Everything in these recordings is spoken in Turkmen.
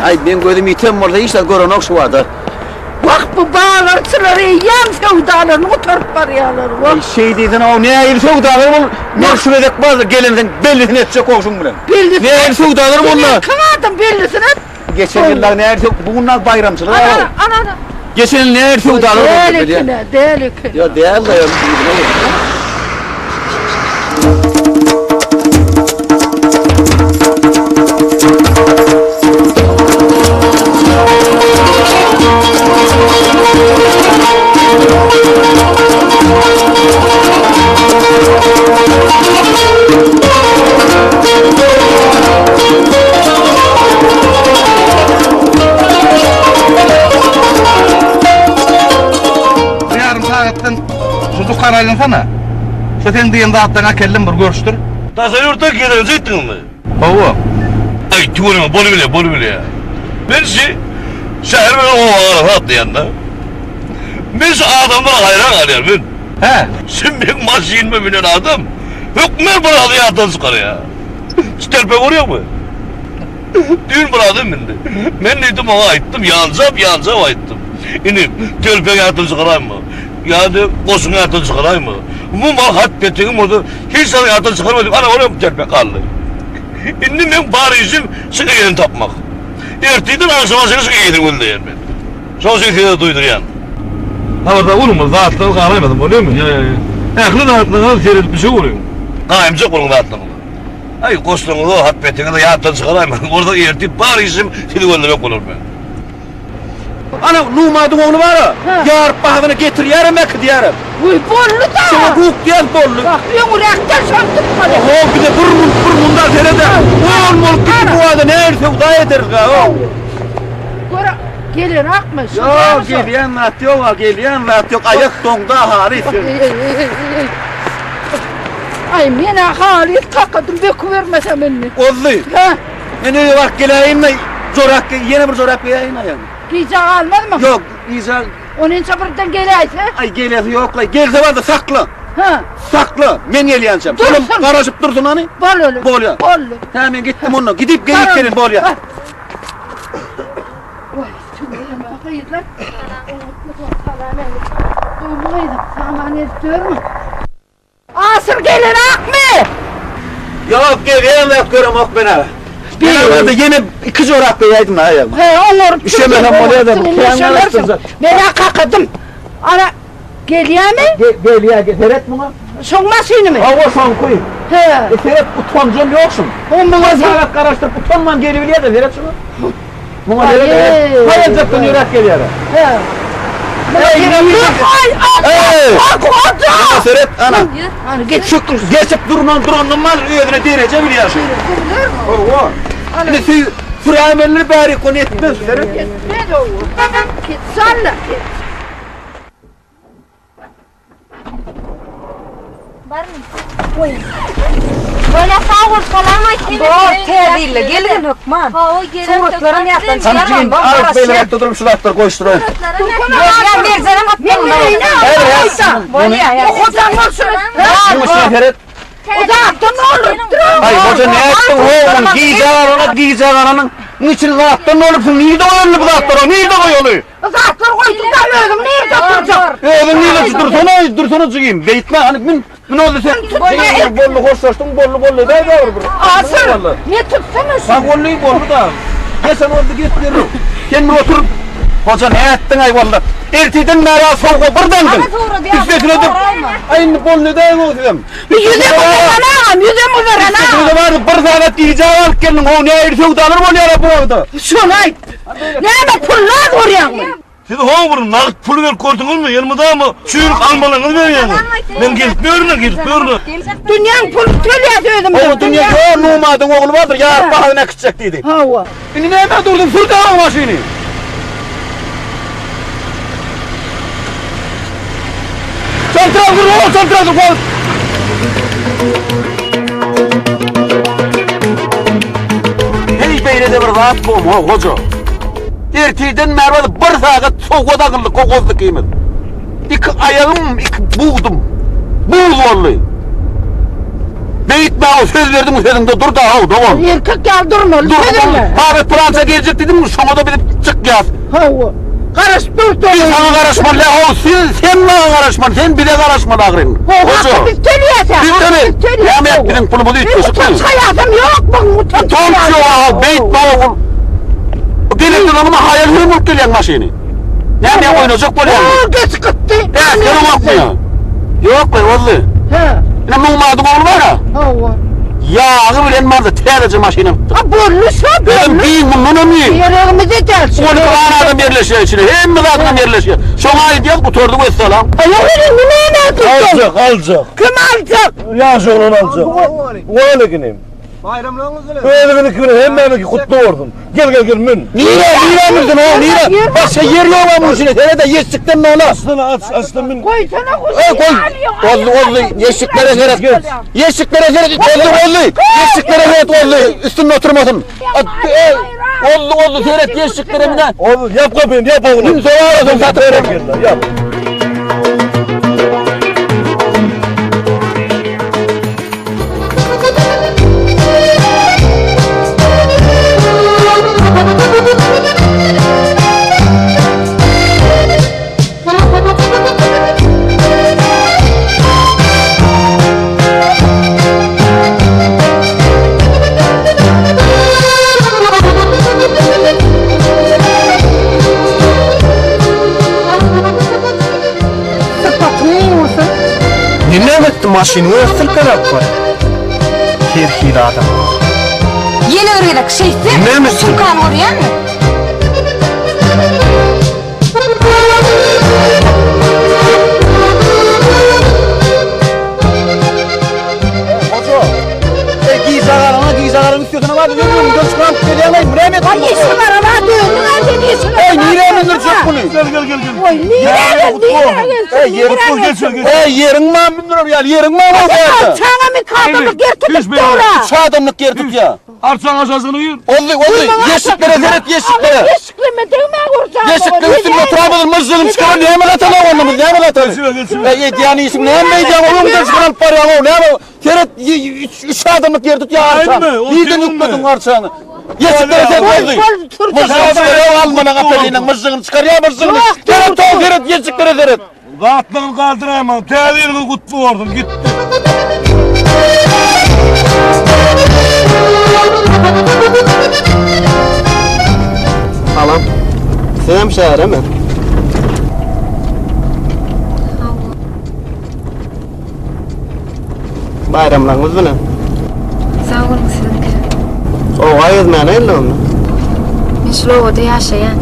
Aý, meň gözüm ýiten bolsa hiç zat görenok şu wada. Wah, bu bazarçylar eýýäm söwdalaryny gutaryp barýarlar, wah. Eý, şeý diýsene-ow, nähili söwdalar bol? Men şu gezek bazar gelensoň bellisini etjek goňşyň bilen. Bellisini? Nähili söwdalar boldy? Sen kim adam bellisini et? Geçen ýyl dagy nähili söw, bu gün dagy baýramçylyk Ana, ana, ana, ana. Geçen ýyl nähili söwdalar boldy Däl bilýän. eken-ä, däl eken. Ýok, däl-de, ýöne yzyna geldi. Bir ýarym sagatdan şu dükana aýlansana. Şu seň diýen zatlaryňy äkeldim bir görüşdir. Daşary ýurtdan gezelenje gitdiňizmi? Hawa. Aý tüweleme bolubilýä bolubilýä. Men şi şäher bilen oba arasy atlaýanda. Men şu adamlara haýran galýan men. Hä. Şu meň maşynyma münen adam hökman bir zady ýatdan çykarýa. Şu telpegi görýäňmi? Düýn bir adam mindi. Men diýdim oňa aýtdym, ýanjap ýanjap aýtdym. Inim, telpegi ýatdan çykaraýma. Ýa-da goşuňy ýatdan çykaraýma. Umuman hat petegiň bolsa hiç zady ýatdan çykarma diýip, ana olam telpek galdy. Indi meň bar işim şu eýesini tapmak. Ertirden agşama çenli şu eýesini gözleýän men. Şonuň üçin size duýdurýan. Habarda boluň, bir zatlar galaýmasyn, bolýarmy? Ýa, ýa, ýa. Ähli zatlaryňyza seredip düşek boluň. Gaýymjak boluň zatlaryňyza. Aý, goşlaryňyzy, hat petiňizi ýatdan çykaraýmaň. Bolsa ertir bar işim sizi gözlemek bolar meň. Ana, Numadyň ogly bar-a, ýaryp bahasyna getirýärem, äkidýärem. Wiý, boldy-da! Şoňa guk diýen boldy. Wah, öňräkden şony tutmaly. Oho, bize bir munt, bir munda seret-ä. On bolup gitdi bu wada nähili söwda ederis-ä-ow. Gör, gelenokmy? Şu Ýok, gelýän zat ýok-a, gelýän zat ýok. Aýak doňdy-a halys. Aý, men-ä halys kakadym, bökübermesem indi. Ozdy. Hä? Men öýe baryp geläýin-le, jorap geý, ýene bir jorap geýäýin aýagyma. Gijä galmazmy? Ýok, gijä. Onynça birden geläýse? Aý, gelesi ýok-laý. Gelse barda sakla. Hä. Sakla, men gelýänçäm. Dursun. Şolam garaşyp dursun hany. Bolýa. Bolýa. Boldy. Hä, men gitdim onda. Gidip geýip gelin, bolýa. Waý, tüweleme gyzlar. Salam älik. Gowmy gyzym, saman edip ýörmüň? Asyr gelenakmy? Ýok, gelýän zat göremok men-ä. Men barda ýene iki jorap geýäýdim aýagyma. He, oňaryp Üşemesem bolýa-da, bu kän garaşdyrjak. Men-ä kakadym. Ana, gelýämi? Gelýä, seret muňa. Şoň maşynymy? Hawa, şoňky. He. E, seret, utanjam ýok şuň. Muňa Bir sagat garaşdyryp utanman gelibilýä-de, seret şuňa. Muňa seret, haýaljakdan ýöräp gelýär. He. Aý, hoja! Muňa seret, ana. Ana, geçip dur. Geçip durman durandan bar, özüne dereje bilýär şu. Hawa. Indi sü süräýmeli bärik ony etmez, seret. Etmez o. Salla. Barmy? Goý. Bolýa sag bol, salam aýt. Bor, täze ýylda gelgin hökman. Hawa, gelen. Suratlaram ýatdan Hany çykarman, jigim, bor, alyp garaşýan. beýleräkde durup şu zatlary goýuşdyraýyn. Bolýa, Merjenem atmaly. Bolýa, ýa. Hojaň bolsun. Muň içine seret. Uzakdan bolupdyr. Aý, hoja nätdiň ho, gijä galana, gijä galanyň. Muň içini zatdan dolupsyň, nirde goýaly bu zatlary, nirde goýaly? Zatlar goýdum da özüň nirde durjak? Özüň nirde dursana, dursana jigim. Beýtme, hany mün, mün oldy sen. Jigim, boldy hoşlaşdyň, boldy boldy edäý bir bir. Asyr, ne tutsana şu. Ha boldy, boldy da. Geçen oldy git derrew. Sen bir otur. Hoja nätdiň aý walla. Ertirden bäri sowuga bir daňdyň. Üstesine de Aý indi boldy edäýiň o sizem. Ýüzem uzaran agam, ýüzem uzaran agam. Üstesine bardy bir sagat gijä galyp geldiň. O nähili söwdalar bolýar bu wagta. Şony aýt. Näme pullaz görýäňmi? Siz ho bir nagt pul berip gördüňizmi? Elmydama çüýrük almalaryňyzy berýäňiz. Men gelip ýörün-ä, gelip ýörün-ä. Dünýäň puluny tölýäs özümiz. Hawa, dünýä ýok, Numadyň ogly bardyr, ýaryp bahasyny äkitjek diýdi. Hawa. Indi nämä durduň, sür dagy maşyny. Çaltrak sür, ogul, çaltrak sür, gol. Heý, beýle-de bir zat bolma, hoja. Ertirden bäri bir sagat sowgat agyldyk, gozdy ikimiz. Iki aýagym, iki bugdum. Buz boldy. Beýtme-ow, söz berdiň, sözüňde dur-da-ow, dogan. Erkek ýaly durmaly, Dur, sözüňde. Sagat pylança geljek diýdiňmi, şoňa-da biz çykýas. Hawa. Garaşyp dur, Biz saňa garaşmaly däl-ow, siz, sen maňa garaşmaly, sen bize garaşmaly ahyryn. Haky biz töleýäs, Biz töleýäs. Näme et, biziň pulumyz üýtgeşik. Utanç haýasam ýok muň, utanç Utanç ýok-ow, beýtme-ow. Gelip duranymyza haýal hem bolup gelýäň maşyny. Näme oýnajak bolýaň? Oo, geç gytdy. Äsgeriňokmy ýa? Ýok, goý, boldy. Hä. Ine muň madyň ogly bar-a. Hawa. Ýagy bilen bardy, täzeje maşyn alypdyr. Ha, boldy şo, Özem boldy. giň, mundan hem giň. Ýeregimize däl şo. 12 sany adam ýerleşýär içine, hemme zadam ýerleşýär. Şoňa aýdýas, gutardy wessalam. Aý, ýok, indi näme tutdy? Aljak, aljak. Kim aljak? Ýaş oglan aljak. Goýalyk inim. Baýramlygyňyz bilen. Özüňiňki bilen hemmämiňki gutly bolsun. Gel gel gel mün. Nire, nire mündün o, nire? Başga ýer ýok a muň içinde, seret-ä ýeşikden nala. Açsana aç, açda mün. Goýsana Ey goý. Oldy, oldy. Ýeşiklere seret. Ýeşiklere seret. Oldy, oldy. Ýeşiklere seret, oldy. Üstünde oturmasyn. Ey, oldy, oldy. Seret ýeşiklere mine. Oldy, ýap gapyny, ýap oglum. Mün sowa satyp. Ýap. Sypatyň bolsun. Näme etdi maşyny öz silkeläp barýar. Her hili adam bar. Ýene bir gezek şeýtseň, Näme etdi? sumkany görýäňmi? Hoca. Ey gijagaraňa gijagaraň üstesine bardy. Öňüňden çykaryp gelýäň-eý, bu näme Aý, işiň araba döndüň a sen işiň Ey nirä mündürjek muny? Gel gel gel gel. Oý, nirä gel, nirä gelsin, Ey ýeriň nirä geç, gelsin? geç. Ey ýeriň ma mündürer ýaly, ýeriň ma bolsa ýerde. Çaňa mi kadamlyk ýer tutup dur-a. Üç adamlyk ýer tutýa. Arçaň aşasyny gir. Oldy, oldy. Ýeşiklere seret, ýeşiklere. Ýeşikleme degme gurjak. Ýeşikleň üstünde oturamyz, myžžygyny çykaran näme gataly onda biz, näme gataly? Geçibe, geçibe. Ey edýän işiň näme edýäň, öňüňden çykaryp barýaň, o näme? Seret, üç adamlyk ýer tutýar arçaň. Aýtma, o Nirden kim ýüklediň arçaňy? Ýeşiklere seret, oldy. Myžžygyny çykarýar, almana gapynyň myžžygyny çykarýar, myžžygyny. Seret, tow, seret, ýeşiklere seret. Zatlaryňy galdyraýmaň. Täze ýylyňyz gutly bolsun. Gitdi. Salam. Sizem şäheremi? Baýramlaryňyz bilen. Sag boluň siziňki. Oba gezmäne geldi onda. Men şul obada ýaşaýan.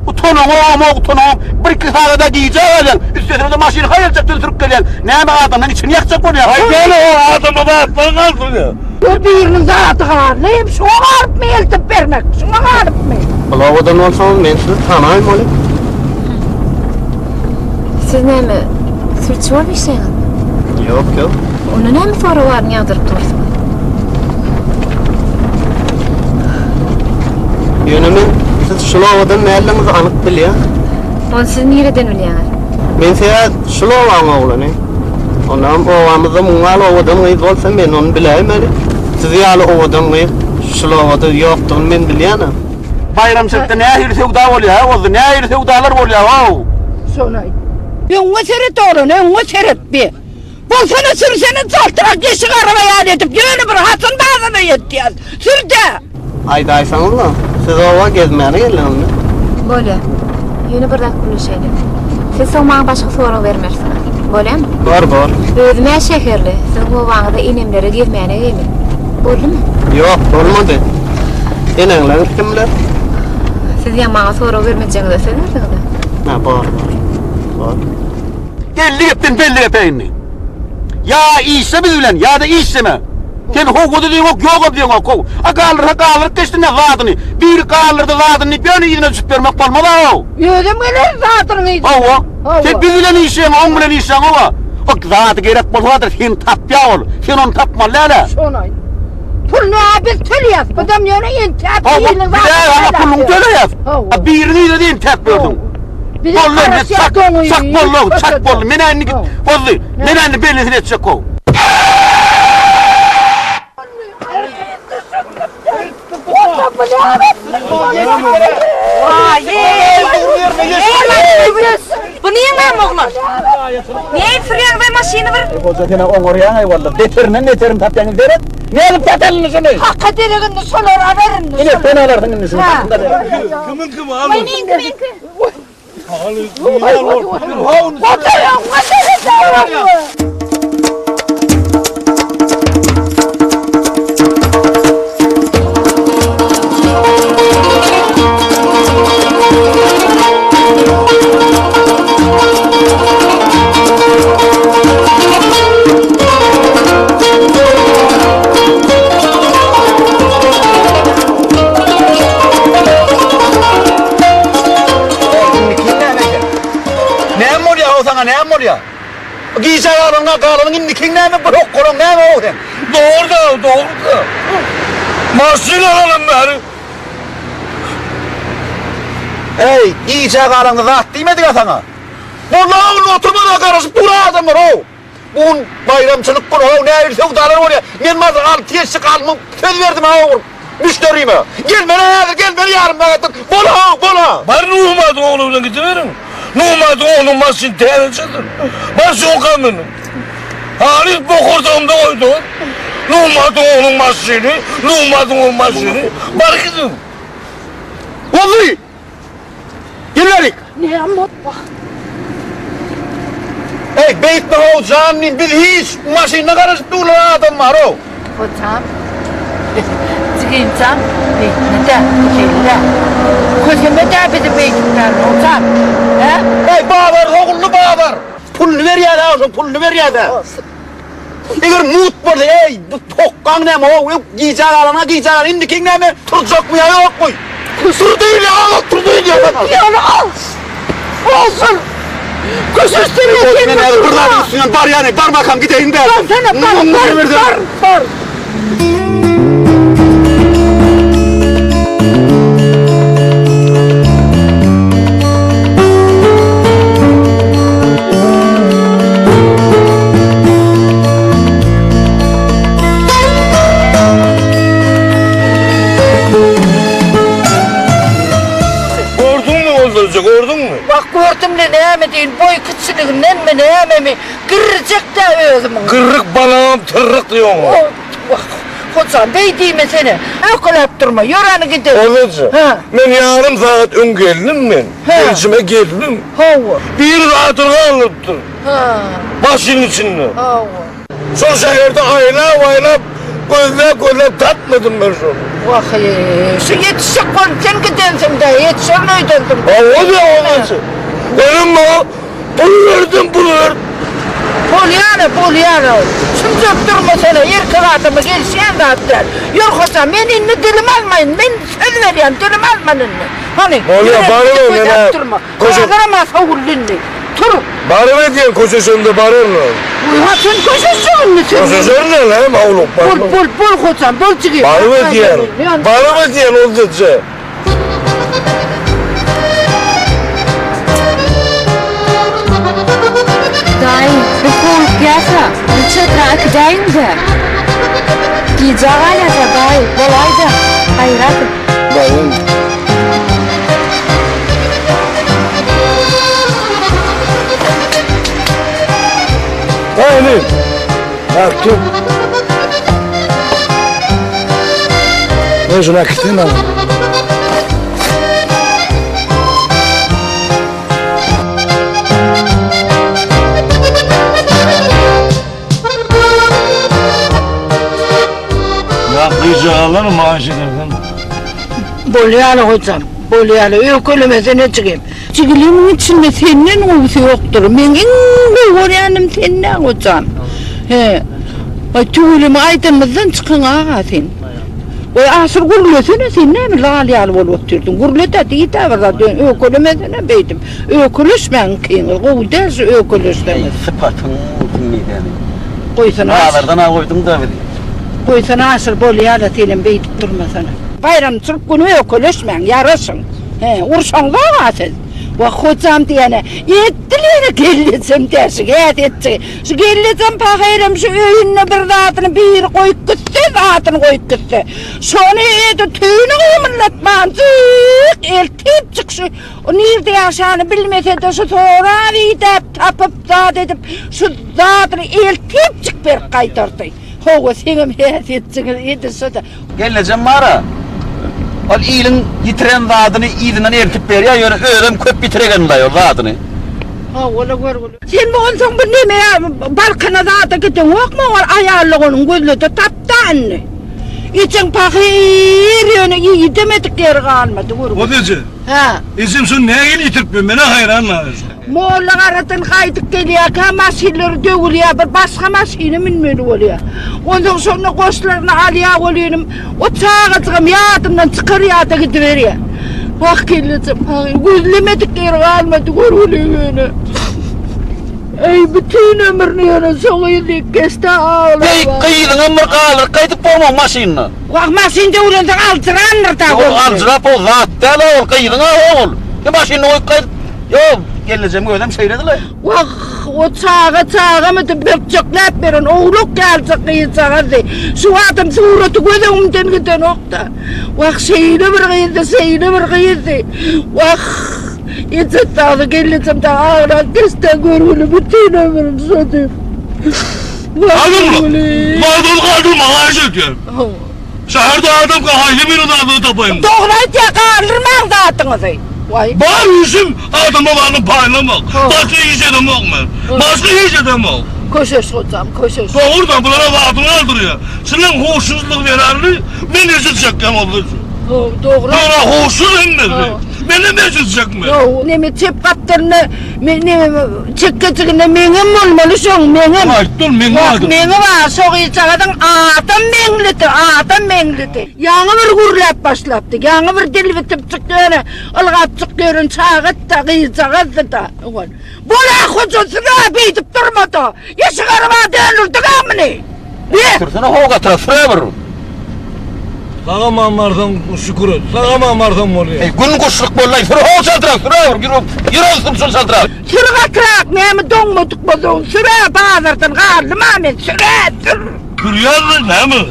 Utanaňok, utanaňok. Bir-iki sagada gijä galýaň. Üstesine-de maşyny haýaljakdan sürüp gelýäň. Näme adamlaryň içini ýakjak bolýaň? Aý gel o adama zatlaryň galsyn ýa. Bir biriniň zady galdy, hem şoňa galypmy eltip bermek, şoňa galypmy? Bul obadan bolsaňyz men sizi tanaýmaly. Siz näme, sülçi bolup işleýäňizmi? Ýok, ýok. Onda näme sorag baryny ýagdyryp dursuňyz? Ýöne men siz şul obadan däldigiňizi anyk bilýän. Ony siz nireden bilýäňiz? Men size şul obaň oglany. Onam obamyzda muň ýaly owadan gyz bolsa men ony biläýmeli. Siz ýaly owadan gyz şul obada ýokdugyny men bilýänem. Baýramçylykda nähili söwda bolýar, hä Ozzy? Nähili söwdalar bolýar, how? Şony aýt. Öňňe seret oglan, öňňe seret bi. Bolsana sürsene çaltrak eşik araba ýaly edip ýöne bir Hasan bazara ýetýäs. Sür-dä. Aýdaýsaňyzla, siz oba gezmäne geldiňizmi? Bolýa. Ýöne bir zat gürleşeýli. Siz soň maňa başga sorag bermersiňiz. Bolýamy? Bor, bor. Özüm-ä şäherli, siziň obaňyza enemlere gezmäne geldim. Boldumy? Ýok, bolmady. Eneňler kimler? Siz ýa maňa sorag bermejegiňize söz berdiňiz-ä? Hä, bor, bor. Bor. Belli gepden belli gepe indi. Ýa işle biz bilen, ýa-da işleme. Sen howwa-da diýeňok, ýogam diýeňok, how. A galdyrsa galdyryp geçsin-dä zadyny. Biri galdyrdy zadyny diýip ýöne yzyna düşüp bermek bolmaz-a-ow. Özüm gelerin zadynyň yzyna. Hawa. Hawa. Sen biz bilen işleýäň, oň bilen işleýäň-ow-a. O zady gerek bolsa-da seni tapýar ol. Sen ony tapmaly däl-ä. Şony aýt. Puluny-a biz töleýäs. Budam ýöne entäp Hawa, biriniň biz-ä zadyny saňa puluny töleýäs. Hawa. A biriniň yzyna entäp ýördüň. Bizi Boldy indi garaşýar çak, doňy. çak boldy, çak boldy. Men indi git, boldy. Men indi bellisini etjek how. Bu näme oglan? Näme sürýäň be maşyny bir? Hoja sen oňarýaň aý walla. Beterinden beterini tapýaň seret. Nädip satalyny şuny? Haka derek indi şolar alar indi. Ine sen alarsyň indi şuny. Hakynda derek. Kimiňki bu alyň? Meňki meňki. Hoja öňe seret. Näme bolýar o saňa näme bolýar? Gijä galanyňa galanyň indikiň näme bir hokgalaň näme o sen? Dogry da, dogry da. Maşyn alalım bäri. Eý, gijä galanyňda zat diýmedik-ä saňa. Bolla oturma-da garaşyp dur adamlar how. Bu gün baýramçylyk güni how, nähili söwdalar bolýar. Men maza alty ýeşik almyň söz berdim how müşderime. Gelmeli häzir, gelmeli ýarym sagatdan. Bol how, bol ha. Bar Nugmadyň ogly bilen gidiberiň. Nugmadyň oglunyň maşyny täzeçedir. Bar şoňka münüň. Halys bokurdagymda goýduňyz. Nugmadyň oglunyň maşyny, Nugmadyň oglunyň maşyny. Bar gidiň. Boldy! Gel bärik. Näme bol? Eý, beýtme how, jan diýim, biz hiç maşynda garaşyp durlan adam bar how. Hojam, jigimjan, beýtme-dä, gel-dä. Köseme-dä bizi beýdip-dä, hojam, hä? Eý, bazar soguldy, bazar. Puluny berýär-ä, şoň puluny berýär-dä. Eger mugt bolsa, eý, bu tokgaň näme, how, eý, gijä galana gijä galan, indikiň näme, turjakmy ýa ýokmy? Tur diýilýär, al, tur diýilýär saňa. Ýöne al! Olsun! Köşeşdirme sen Men häzir bir zadyň üstünden barýan, barmakam gideýin bärden. Barsana, bar, bar, bar, bar. Gördüňmi öldürje, gördüňmi? Wah gördüm-le näme deýin, boý kiçiligindenmi nämemi, girjek-dä özümiň. Gyrryk balagam tyrryk diýoň. Wah, Hojam, beý diýmesene. Öýkeläp durma, ýör hany gidelim. Hojam, men ýarym sagat öň geldim men. Gelşime geldim. Hawa. Bir zadyny galdyrypdyr. Ha. Maşynyň içinde. Hawa. Şol şäherde aýlap-aýlap, gözläp-gözläp tapmadym men şony. Wah-eý, şu ýetişjek bolup sen gidensiň-dä, ýetişerin öýdensiň. Hawa-da, hawa. Onuň maňa pul berdim, pul berdim. Bolýar-a, bolýar-a. Şunjak durmasana, erkek adama gelişýän zat däl. Ýör, Hojam, men indi dilim almaýyn, men söz berýän, dilim alman indi. Hany, Bolýar, ýör, baryber, gözläp men-ä durma. Köşe. Häzirem-ä sowuldy indi. Tur. Baryp edýän köşeşende bararyn. Ha sen köşeşjek indi sen. Köşeşerin älem howlugyp Bol bol bol hojam bol jigim. Baryp edýän. Baryp edýän ol dije. Daýy, biz howlukýas-a, bir çetra äkidäýiň-dä. Gijä galýas-a, daýy, bolaý-da, gaýrat et. Daýy. Daýy, Nätdim? Men şuny äkitdim ana. Ya gyjagalar maaş edersen. Bolýar hojam, bolýar. Öýkelemesene jigim. Jigilimiň içinde senden gowusy ýokdur. Meň iň gowy görýänim sen-dä hojam. He. Aý tüweleme aýdanymyzdan çykyň aga sen. Goý Aşyr gürlesene sen näme lal ýaly bolup otyrdyň. Gürle-dä diý-dä bir zat öýkelemesene beýdip. Öýkeleşmäň ikiňiz gowy däl şu öýkeleşseňiz. Eý sypatyň bolsun diýsäni. Goýsana Aşyr. Bazardan-a goýduň-da bizi. Goýsana Aşyr bolýa-da senem beýdip durmasana. Baýramçylyk güni öýkeleşmäň ýaraşyň. He, urşaňzog-a siz. Wah, hojam diýene, edil ýene gelnejem däşi, häsiýetçi. Şu gelnejem pahyram şu öýünde bir zadyny biri goýup gitse, zadyny goýup gitse, şony edil tüýüni gymyldatman, jyk eltipjik şu nirde ýaşany bilmese-de şu sorap idäp, tapyp zat edip, şu zadyny eltipjik berip gaýdardy. Hawa, seňem häsiýetçiňiz edil şo-da. Gelnejem bar-a, ol iliň ýitiren zadyny yzyndan eltip berýär, ýöne özem köp ýitiregenlaý ol zadyny. Hawa-la görgüli. Sen bu onsoň bir neme Balkana zada gideňokmy ol aýal doganyň gözlede tapda indi. Ejeň pahyr ýöne idemedik ýeri galmady görgüli. Ot eje. Hä. Ejem şony nähili ýitirip menä haýran galýan. Molla garadan gaýdyp gelýärkä maşynlary döwülýär, bir başga maşyna münmeli bolýar. Onsoň şonda goşlaryny alýar welinim, o çagajygam ýadyndan çykarýar-da gidiberýär. Wah gelnejem, pahyr, gözlemedik ýeri galmady görgüli ýöne. Eý, bütin ömrüni ýöne şo gyz diýip geçdi aglap. Eý, gyzyňam bir galdyryp gaýdyp bolmaň maşynda. Wah, maşyn döwülensoň aljyrandyr-da. Ol aljyrap ol zat däl-ä ol, gyzyň-a ol. Maşynda goýup gaýdyp Ýok, gelnejem özem şeýledi-le. Wah, o çaga çagamydy, bökjekläp beren owlak ýalyjak gyzjagazdy. Şu wagtam suraty göz öňümden gidenok-da. Wah, şeýle bir gyzdy, şeýle bir gyzdy. Wah, eje dagy, gelnejem dagy aglap geçdi-ä görgüli bütin ömrüni şo diýip. Wah, görgüli. Galdyrma, galdyrma, haýyş edýän. Şäherde adamka haýsy biri zadyny tapaýyn. Dogry aýtýa galdyrmaň zadyňyzy. Waý. Bar işim adama baryny paýlamak. Başga iş edemok men. Başga iş edemok. Köşeş hojam köşeş. Dogrudan bulara zadyny aldyrýa. Şunuň huşsuzlygy zerarly men ejir çekýän boldy. Dogry. Bulara huşsuz hemmesi. Menem ejir çekmeli. Ýok neme çep gapdalynda men neme çekgejiginde meňem bolmaly şoň meňem. Aýtdym meň Wah adym. meňi bar şo gyzjagazyň adam meňlidi adam meňlidi. Ýaňy bir gürläp başlapdy ýaňy bir dil bitip çykdy ýöne ylgap çykdy ýören çagatda gyzjagazdy-da ol. Bol-a hoja sürä beýdip durma-da eşek araba döndürdiň-ä muny. Be! Sürsene ho gatyra süre bir. Sag-aman barsaň şükür et. Sag-aman barsaň bolýar. Eý gün guşluk boldy sür ho çaltrak süre bir ýürek ýürek sürşün çaltrak. Sür gatyrak näme doňmadyk bolsaň sür-ä bazardan galdym-a men sür-ä sür. Sürýänmi näme?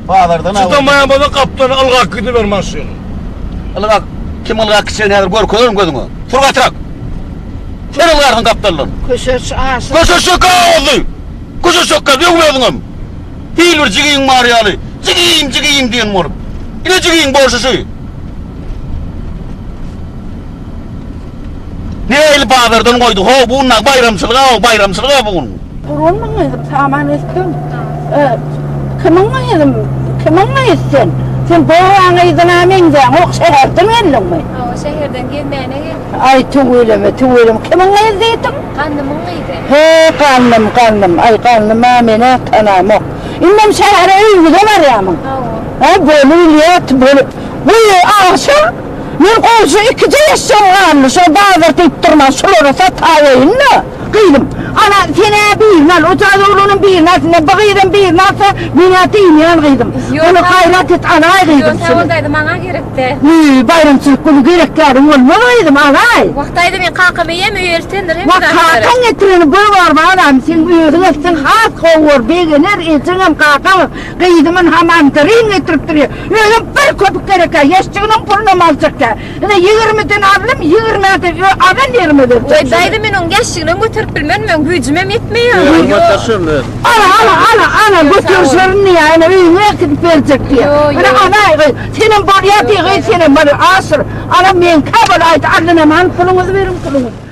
Bazardan al. Çydamaýan bolsa gapdan ylgap gidiber maşyny. Ylgap kim ylgap gitjegini häzir görkezerin gözüňe. Sür gatyrak. Sen ylgarsyň gapdaldan. Köşeş aşyr. Köşeş çökkä oguzly. Köşeş çökkä döwme özüňem. Hil bir jigiň bar ýaly, jigim, jigim diýen bolup. Ine jigiň bolşy şu. Nähili bazardan goýdy, ho, bu gün baýramçylyk-a, baýramçylyk-a bu gün. Gurbanmyň gyzym, saman eltdim. Kimiň gyzym, kimiň gyzy sen? Sen bobaň gyzyna meňzäňok, şäherden geldiňmi? Hawa, şäherden gezmäne geldim. Aý, tüweleme, tüweleme, kimiň gyzy diýdiň? Gandymyň gyzy. He, Gandym, Gandym, aý, Gandym-a men-ä tanamok. Indem şähere öýüňize barýamyň? Hawa. Hä, bolu bilýät, bolu. Goý, agşam men goňşy ikije eşegim galdy, şo bazar diýip durman, şulara sataýaýyn-da, gyzym. Ana, sen-ä birini al, o jaz oglanam birini alsyn, bu gyzam birini alsa, men-ä dynýan gyzym. Ony gaýrat et, alaý gyzym Ýok, sag şuny. bol daýza, maňa gerek däl. Wiý, baýramçylyk güni gerek ýaryň bolmaz gyzym, alaý. Wah, daýza, meň kakam eýýäm öýe eltendir, hemme Wah, zatlary. kakaň getireni bir barmanam, seň özüň etseň has gowy bor, begener ejeňem, kakaňam, gyzymyň hamandaryn getirip durýar. Özem bir köpük gerekkä, ýeşjiginiň pulunam aljak däl. Ine, ýigrimiden aldym, ýigrimä-de alan ýerime berjek. Weý, daýza, men oň ýaşjygynam göterip bilmen, meň güýjümem ýetmeýär. Özüm göterşerin özüm. Ala, ala, ala, ala, göterişerin diýýär, ine, öýüňe äkidip berjek diýýär. Ine, alaý, gyz, senem bolýar diý, gyz, senem bol, Aşyr, ala, meňkä bolaýdy, alynam, puluňyzy beriň, puluňyzy.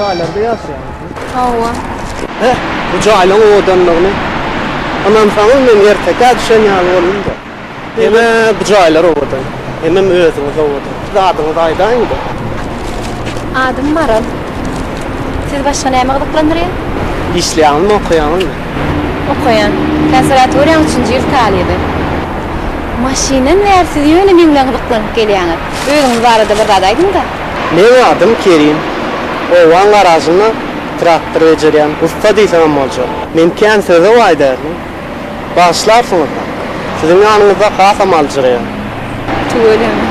jaýlarda ýaşaýaňyzmy? Hawa. Heh, bu jaýlaň owadanlygyny. Ynansaňyz men ertekä düşen ýaly boldum-da. Hemä bu jaýlar owadan, hemem özüňiz owadan. Siz adyňyzy aýdaýyň-da. Adym Maral. Sizi başga näme gyzyklandyrýar? Işleýäňizmi, okaýaňyzmy? Okaýan. Konserwatoriýaň üçünji ýyl talyby. Maşyndan bäri siz ýöne meň bilen gyzyklanyp gelýäňiz. Özüňiz barada bir zat aýdyň-da. Meň adym Kerim. Obaň garažynda traktor bejerýän. Ussa diýseňem boljak. Men kän söze baý däldim. Bagyşlarsyňyz-da. Siziň ýanyňyzda hasam aljyraýan. Tüweleme.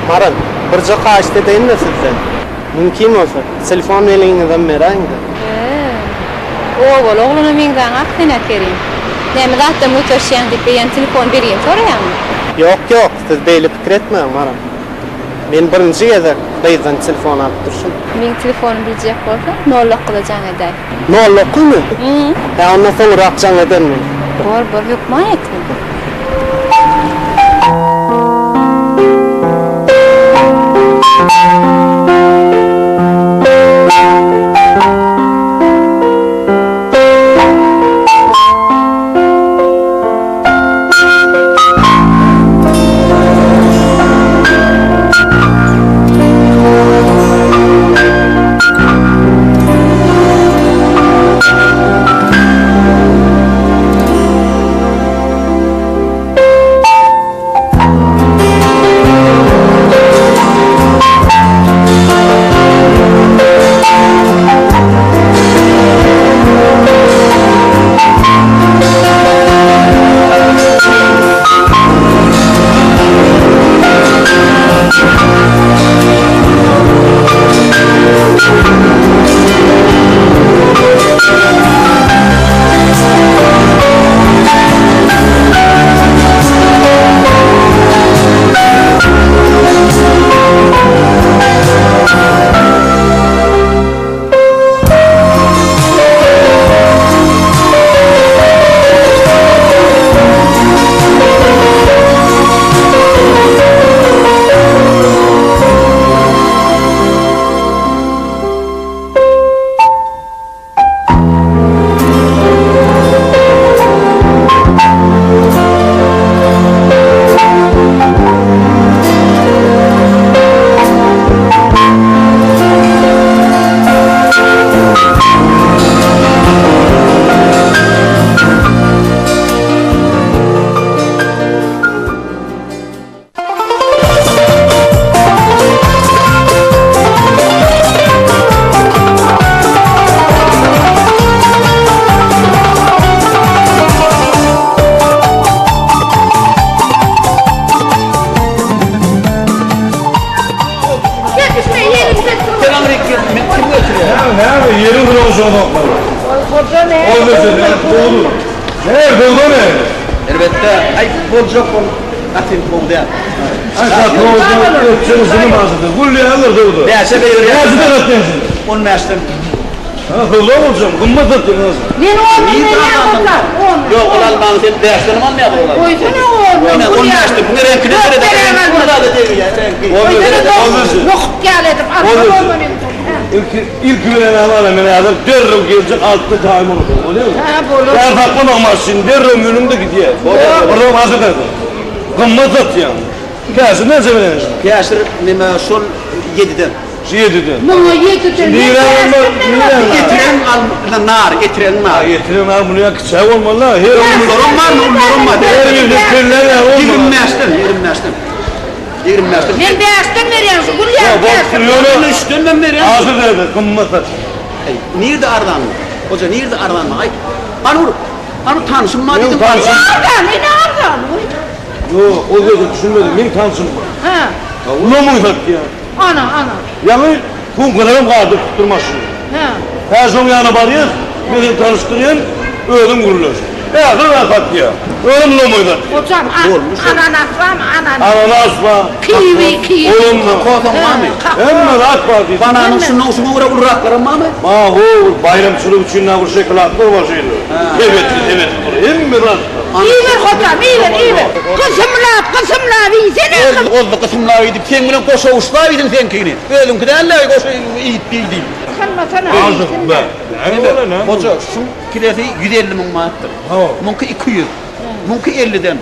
Maral, birje haýyşt edeýin-de sizden. Mümkin bolsa, telefon belgiňizem beräýiň-de. He. Obaly oglana meňzäňak sen-ä, Kerim. Näme zatdan göterişýäň diýip eýýäm telefon belgimi soraýaňmy? Ýok, ýok, siz beýle pikir etmäň, Maral. Men birinji gezek gyzdan telefon alyp durşum. Meň telefonymy biljek bolsaň, nol dokguza jaň edäý. Nol dokuzmy? Hä, onda soňrak jaň ederin men. Bor, bor, hökman etgin. Elbetde, aý boljak bol gaty gowy däl. Bäşe berýär. On bäşden. Men ondan berýän oglan, ondan. Ýok, ol almaň sen bäşdenem almaýar olar. Goýsana ondan. Ine, on bäşden. Muňa reňkine Ýok, seret. berýän alma. Goýsana nohut ýaly edip alsana ondan indi. Ilki ilki bilen amana men häzir derrew geljek altda jaýym bolsun bolýamy? Hä bolar. Ýa saklamak maşyn derrew münüň-de gidýä. Bolýar. Birem hazir edin. Gymmat satýaň. Käşir näçe berýäň? Käşir neme şol ýediden. Şu ýediden. Muňa ýediden. Nirä nirä? Etiregiň al nar, etiregiň nar. Etiregiň nar muny ýa kiçä bolmaly-da. Her Ularam barmy, ularam bar. Her birde keller ýaly bolmaly. Ýigrimi bäşden, ýigrimi bäşden. 25 den. Men bäşden berýän şu gül ýaly bäşden. Ýöne üçden men berýän. Azyr berdi, gymmat satýar. Eý, nirde arzan? Hoja nirde arzan? Aýt. Hany bir, hany tanşym bar diýdim. Tanşym. Arzan, ine arzan. Ýok, o söze düşünmedim. Meň tanşym bar. Hä. Ulamyň satýar. Ana, ana. Ýaňy sumkalaram galdyryp dur maşyny. Hä. Hä, şoň ýanyna barýas, men seni tanyşdyrýan, özüň gürleş. Ähli zat satýar. Özem lomaý satýar. Hojam, ananas barmy, ananas? Ananas bar. Kiwi, kiwi. Olam bar. Kokosam barmy? Hemme zat bar diýdim. Bananyň şundan şuňa görä uluraklarym barmy? Bar, ho, baýramçylyk üçin näbir şokoladlar bar şeýle. Sebetli sebetli dur. Hemme zat bar. Iýiber hojam, iýiber, iýiber. Gysymlap, gysymlap iýsene. Ozdy gysymlap iýdik. Seň bilen goşawuçlap iýdim seňkini. Özüňki däl-le goşa iýip bil diýip. Gysganmasana, Azyk iýsinler. be. Näme bolar, näme? Hoja, şuň kilesi 150 müň manatdyr. Muňky 200. Muňky 50-den.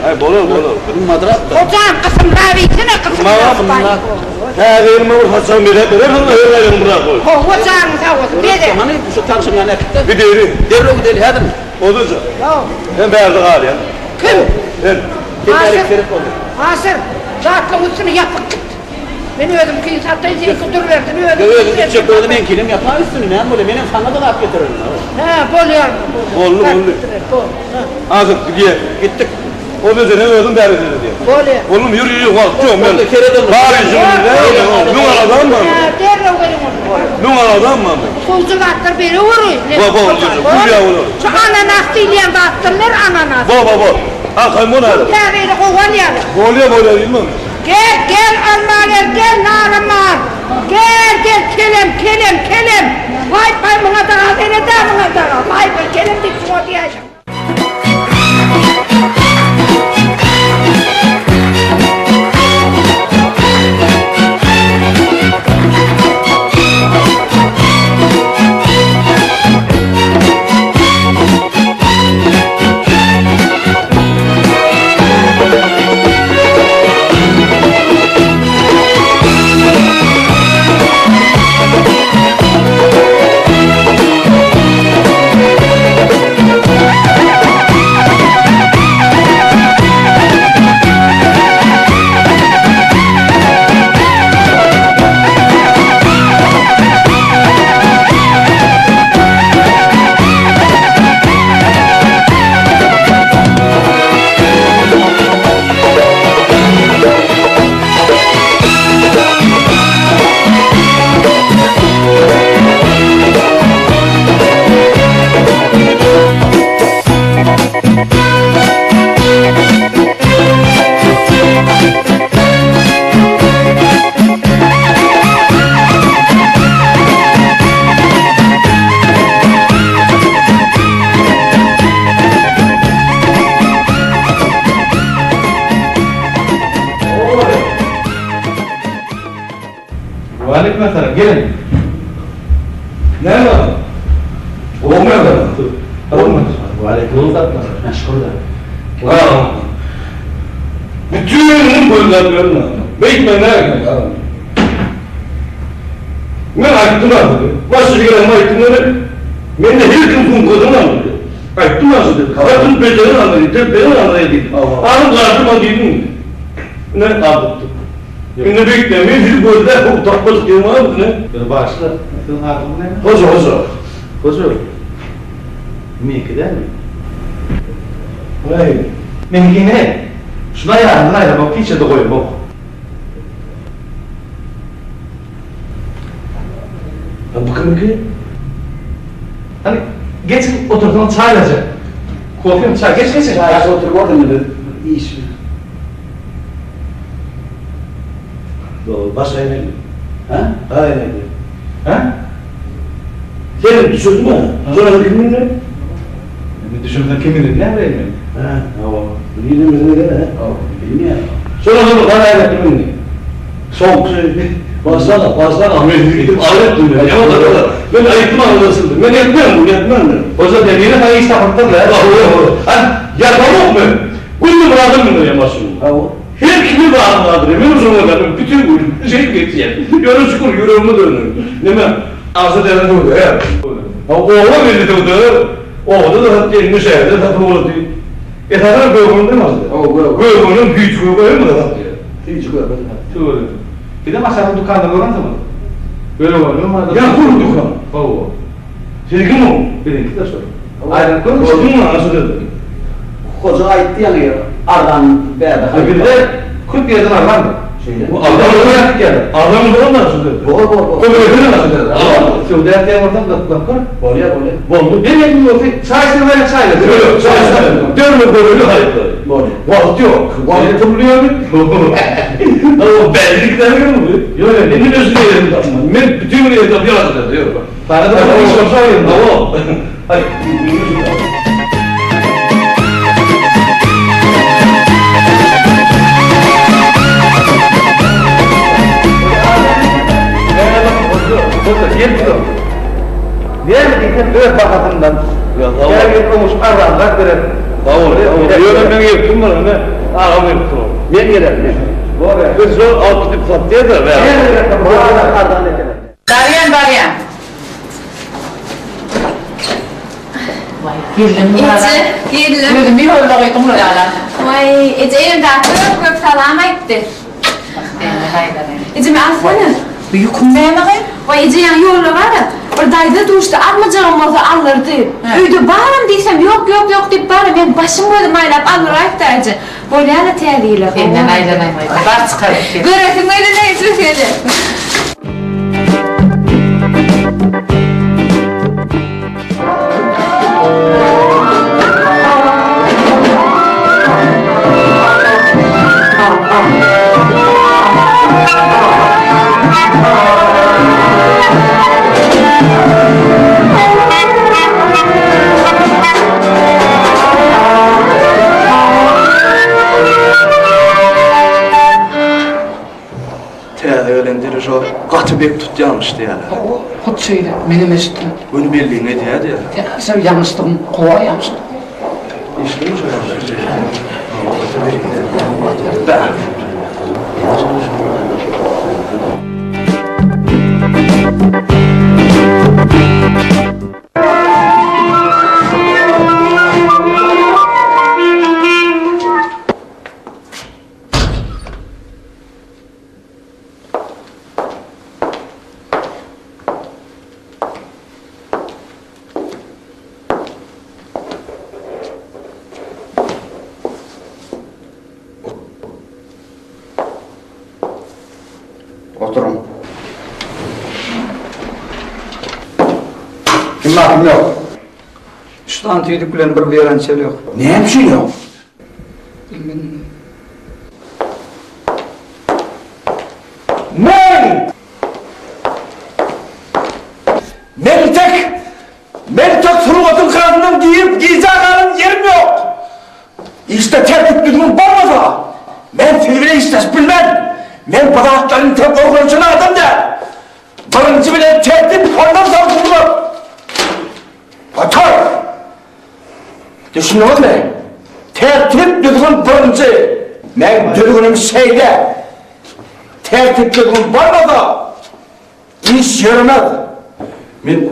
Aý bolar, bolar. Gymmadrak-da. Hojam, gysymlap iýsene, gysymlap. Täze ýylyma bir saçak bezäp berersiň, her aýyň bir zat goý. Hawa, janyň sag bolsun, beze. Hany, şu tabşyrýany äkit-de. Gideli. Derrew gideli, häzirmi? Ozaja. Sen bärde galýaň. Kim? Sen. Aşyr. Aşyr, zatlaryň üstüni ýapyp git. Men özümkini sataýyn, seňki durubersin, özüňki. Özüň gitjek bolsa meňkinem ýapar üstüni, näme bolýar? Menem saňa-da zat getirerin. Hä, bolýar. Boldy, boldy. Aşyr, gidýäs. Gitdik. Ozaja, sen özüň bärde diýýän. Bolýar. Oglum, ýür, ýür, wagt ýok. Men Bar işim Müň aladam bar. Hä, derrew geliň onda. Müň aladam bar. Gowja zatlar bereweri. Bo, bo, gülýä bolar. Şu ananas diýilýän zatdan ber, ananas. Bo, bo, bo. Arkaýyn bol häzir. Täzeýli gowy alýarlar. Bolýa, bolýa diýme. Gel, gel, alma gel, gel, narym bar. Gel, gel, kelem, kelem, kelem. Waý, paý, muňa daga seret-ä, muňa daga. Waý, paý, kelem diýip şuňa diýäýşiň. Waleýkim essalam, geliň. Näme bar? Gowumy ýagdaýlar? Gowumy? Waleýkim essalam. Şükür. Ha. Bütün gün gözläp ýörün. Beýtme näme? Men aýtdym asyl. Başga gelen aýtdym ony. Mende her kim sumkadan aldy. Aýtdym asyl. Hatyn bejeren aldy, tepeden aldy diýdim. Anym garşy man diýdim. Ne aldypdy. Indi beýtme, men sizi gözläp bu tapmadyk diýen barmy ne? Bir başla. Siziň adyňyz näme? Hoja, hoja. Hoja. Meňki dälmi? Nähili? Meňki ne? Şuna ýanyndan aýramok, hiç ýerde goýamok. Ha bu kimiňki? Hany, geçiň otursaň çaý berjek. Kofemi, çaý, geç, geçiň. Çaý içip oturyp orduň indi iş. Dogry, baş aýnaýly. Hä? Gar aýnaýly. Hä? Sen düşürdüňmi? Şonda kim mindi? Indi düşürsen kim mindi, näme bileýin men? Hä? Hawa. Bilýän özüne gel, hä? Hawa. Bilmeýän. Şonda sonra gar aýnaýly mindi. Soňky başlana, başlana men sizi gidip alyp etdim. Men aýtdym anlaşyldy. Men etmem, bunu etmem men. Hoja demiri saňa iş tapypdyrlar. Ha, ýapamok men. Günde bir adam mündirýän maşynyma. Hawa. Her kimi bir adam bardyr. Men şoňa görä bütün gün şey geçýän. Ýöne şükür ýüregime döndü. Neme? Arza deren söwda. Ha, oba belli söwda. Obada da satýan, indi şäherde satyp boldy. Esasan gögünde maşyn. Hawa, gök. Gögünün güýç gögi hem satýar. Süýji gök. Tüweleme. Bizem aşaky dükanda görensiňiz. Gögünüm bardyr. Ýa gur dükan. Hawa. Seňki mi? Biziňki-de şol. Aýlanyp görüň. Gördüňmi, ana şu dedi. Hoja aýtdy ýaňy arzan bärde haryt Bizde köp ýerden arzandyr. Şeýle. Bu arzan bolýar ýerde. Arzan bolanlar şu dedi. Bor, bor, bor. Kömegini şu dedi. Söwda etýän bolsaň gyzyklanyp gör. Bolýar, bolýar. Boldy. Bir elli bolsa çaý içseň weli çaý içer. Ýok, çaý içmem. Derrew göreli harytlary. Bolýar. Wagt ýok. Wagt pully ýok. O bellilikler ýok. Ýok, ýok. Indi özüne ýerini tapman. Men bütün gün ýerde tapýan adam ýok. Sana da bir iş bolsa aýyrma. Hawa. Aý. Näme diýseň öz bahasyndan. Käbir oňuşyp arzanrak berer. Sag bol. Ýöne meň ýerkim bar, ine, agam gelip dur. Men geler, men. Biz şol alyp gidip satýas-a. Barýan, barýan. Waý, geldim. Eje, geldim. Özümi ýolda goýduň ýalan. Waý, eje elimdäki köp köp salam aýtdy. Ejeme alsana. Bu ýüküň näme gyz? Waý, eje ýaňy ýolda baryp, bir daýza duşdy, almajagym bolsa aldyrdy. Öýde baram diýsem, ýok, ýok, ýok diýip bara, meň başym gözüm aýlap aldyraýypdy eje. Bolýa-la täze ýyla. Senden aýlanaýyn gyzym. Bar çykaryp gel. Göresiň gelene eje seni. Täze gelen dirižor gaty bek tutýarmyş diýýärler. Hawa, hut şeýle, menem eşitdim. Göni belligiňi edýär diýýärler. Sen ýalňyşdygyň, howa ýalňyşdyň. Eşitdiňmi şo ýagdaýy? Oturyň. Kim bar, kim ýok? Üç sany tüýdük bilen bir wiolonçel ýok. Näme üçin ýok? Bilmedim. Men! Men tek, men tek sungatyň kanundan girip gijä galan ýerim ýok. Işde tertip düzgün bolmasa, men siz bilen işleşip bilmen. Men bu zatlaryň tek öwrenişen adam däl. Birinji bilen tertip, ondan soň sungat. Otur! Düşündiňizmi? Tertip düzgün birinji. Meň düzgünim şeýle. Tertip düzgün bolmasa, iş ýöremez. Men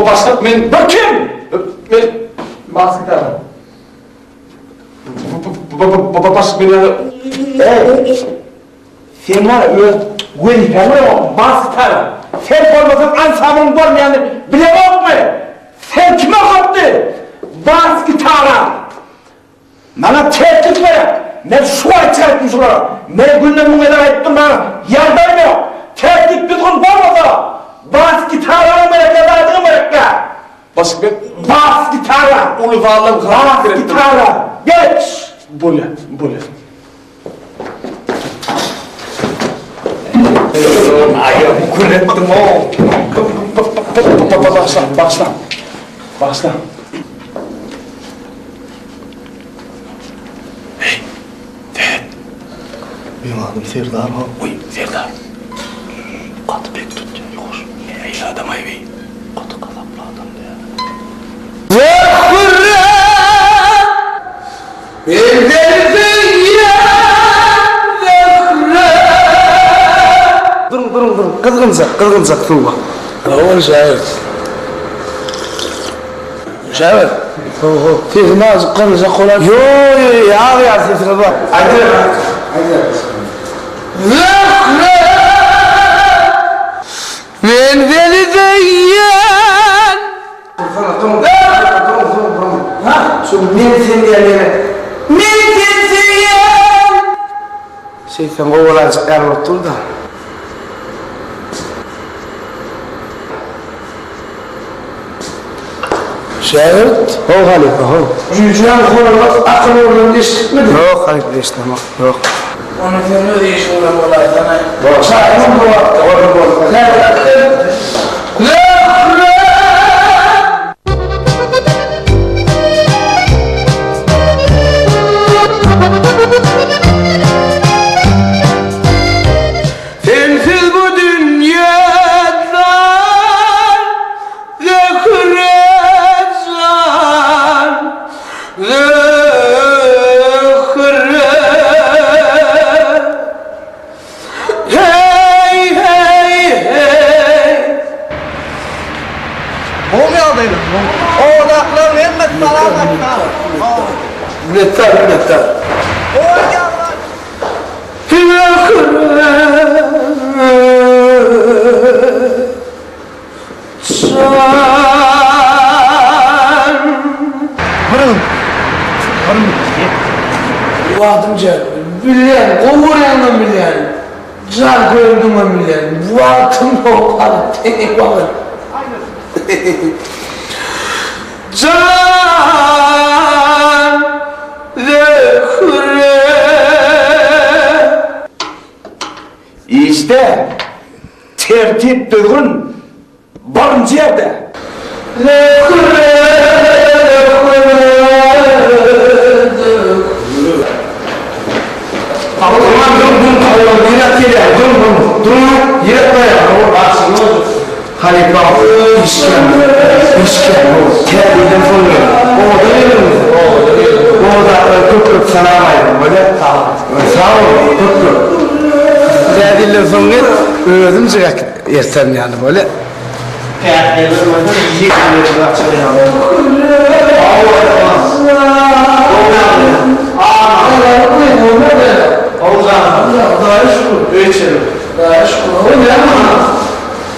Başlyk men Bir kim? Men Bas gitara. Başlyk men ýa Ey! Sen bar öz wezipäň bilen bas gitara. Sen bolmasaň ansambylyň bolmaýanyny bileňokmy? Sen kime okatdy? Bas gitara. Maňa tertip gerek. Men şu wagt çykarypdym şulara. Men günde müň gezek aýtdym maňa ýagdaýym ýok. Tertip düzgün bolmasa bas gitaraňam gerekýä zadyňam gerekýä. Başlyk men Bas gitara. Uly zaldan Bas gitara. Geç. Bolýa, bolýa. Aýagymy kül etdiň-ow. Bagyşla, bagyşla. Bagyşla. Heý, Sähet. Meň adym Serdar ha. Oý, Serdar. Gaty bek tutýar, ýuwaş. Nähili adam-aý bi? Gaty gazaply adam däl. Duruň, duruň, duruň. Gyzgynjak, gyzgynjak suw bar. Hawa, şägirt. Şägirt. Ho, ho. Sesim azjyk gyryljak bolar. Ýo, ýo, ýo, ýag ýaly sesiňiz bar. Aýdyber, aýdyber. Zöhre! Men seni söýýän! Dursana, duruň, duruň, duruň, duruň. Ha, şu men sen diýen ýere. Men seni söýýän! Şeýtseň gowy bolaýjak ýaly bolup dur-da. Şägirt. How halypa, how. Jüýjäň horolap akyl urlanyny eşidipmidiň? Ýok halypa, eşidemok, ýok. Onda sen öz işiň bilen bolaýsana. Çaýyňam bu wagtda. Boldy, boldy. Zöhre! Sensiz bu dünýe dar Zöhre jan Zöhre Heý heý heý Gowy ýagdaýlar. Odaklaryň hemmesi salam aýtsa. Minnetdar minnetdar. Wagtym Bilýän, gowy görýäňem bilýän, jan köýendigiňem bilýän. Wagtym ýok, wagt. Jan Zöhre. Işde tertip-düzgün birinji ýerde. Zöhre, Zöhre, Zöhre. Halypa işgär işgär täzeden soň gel oda geliňiz odakylara köp köp salam aýdyň bolýa sag boluň köp köp. Täze ýyldan soň gel özümjik äkit erterin ýaly bolýa. Täze ýyldan bolsa ýigrimisi açylýar.